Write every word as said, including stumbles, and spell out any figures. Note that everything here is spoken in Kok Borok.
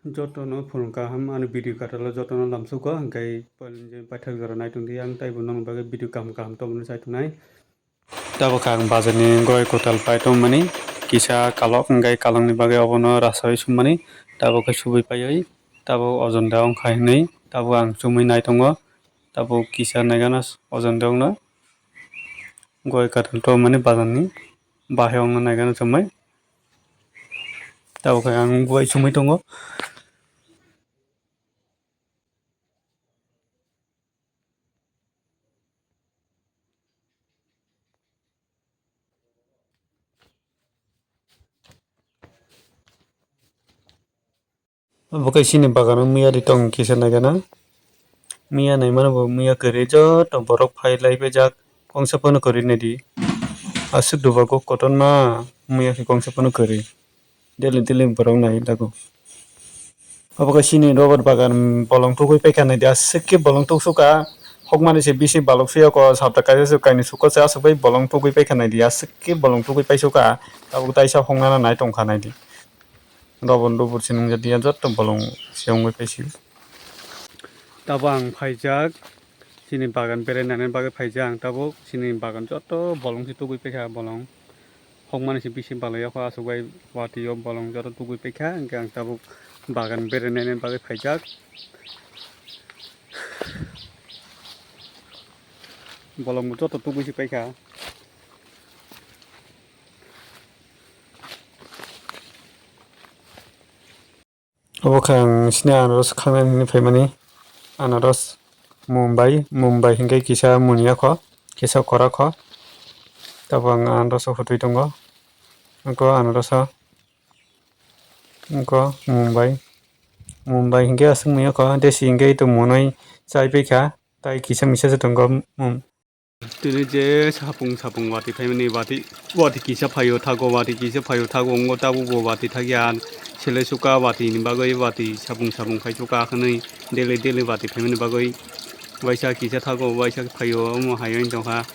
Jotono phunuk kaham ani video kathalo jotono lamsugo, hwnkhe paithak jora naitongdi ang taibo nokni bagwi video kaham kaham tongmani chaitongnai. Tabuk ang bazarni goi kwtal pai tongmani, kisa kalok hwnkhe kalokni bagwi obono rasaui summani, tabuk khe subui paiwi tabuk ojon da wngkha hinwi tabuk ang chumui naitongo, tabuk kisa naigano ojon da wngno goi kwtal tongmani bazarni bahai wngno naigano chumui. Tabuk khe ang uaichumui tongo. Obo khe chini bagano miya ri tong kisa naigana. Miya naimano bo miya kwrwi joto borok phai lai paijak, kongsa phano kwrwi naidi. Aswk dubago kotorma miya khe kongsa phano kwrwi. Daily daily borok nai dago. Obo khe chini rubber bagan bolong tugui paikha naidi, aswk khe bolong tuksukha. Hokmani se bisi balok suyako, sabta kaisa se kainwi suko se aswk bai bolong tugui paikha naidi, aswk khe bolong tugui paisukha. Tabuk taisa hoknana nai tongkha naidi. Rubber rubber se nungjadiya, joto bolong se wngwi paisio. Tabuk ang phaijak, chini bagan berainani bagwi phaijak ang tabuk, chini bagan joto bolong se tugui paikha bolong. Hokmani se bisi balai o kha, aswk bai watwi o bolong joto tugui paikha, hwnkhe ang tabuk bagan berainani bagwi phaijak. Bolong bo joto tugui se paikha. Obo khe ang sini anaros khangnani hinwi phaimani. Anaros Mumbai, Mumbai hinkhe kisa munya kho, kisa kwrak kho. Tabuk ang anaroso hutui tongo. Wngkha anaroso, wngkha Mumbai, Mumbai hinkhe aswk munya kho, desi hinkhe ito monoi chai paikha, tai kisa misa se tongo. Tini je sapung sapung watwi phaimani, watwi, watwi kisa phaio thago, watwi kisa phaio thago, wngkha tabukbo watwi thakya. Sele suka watwini bagwi, watwi sapung sapung khai suka hwnwi daily daily watwi phaimani bagwi. Waisa kisa thago, waisa phaio, omo hai wng tongkha.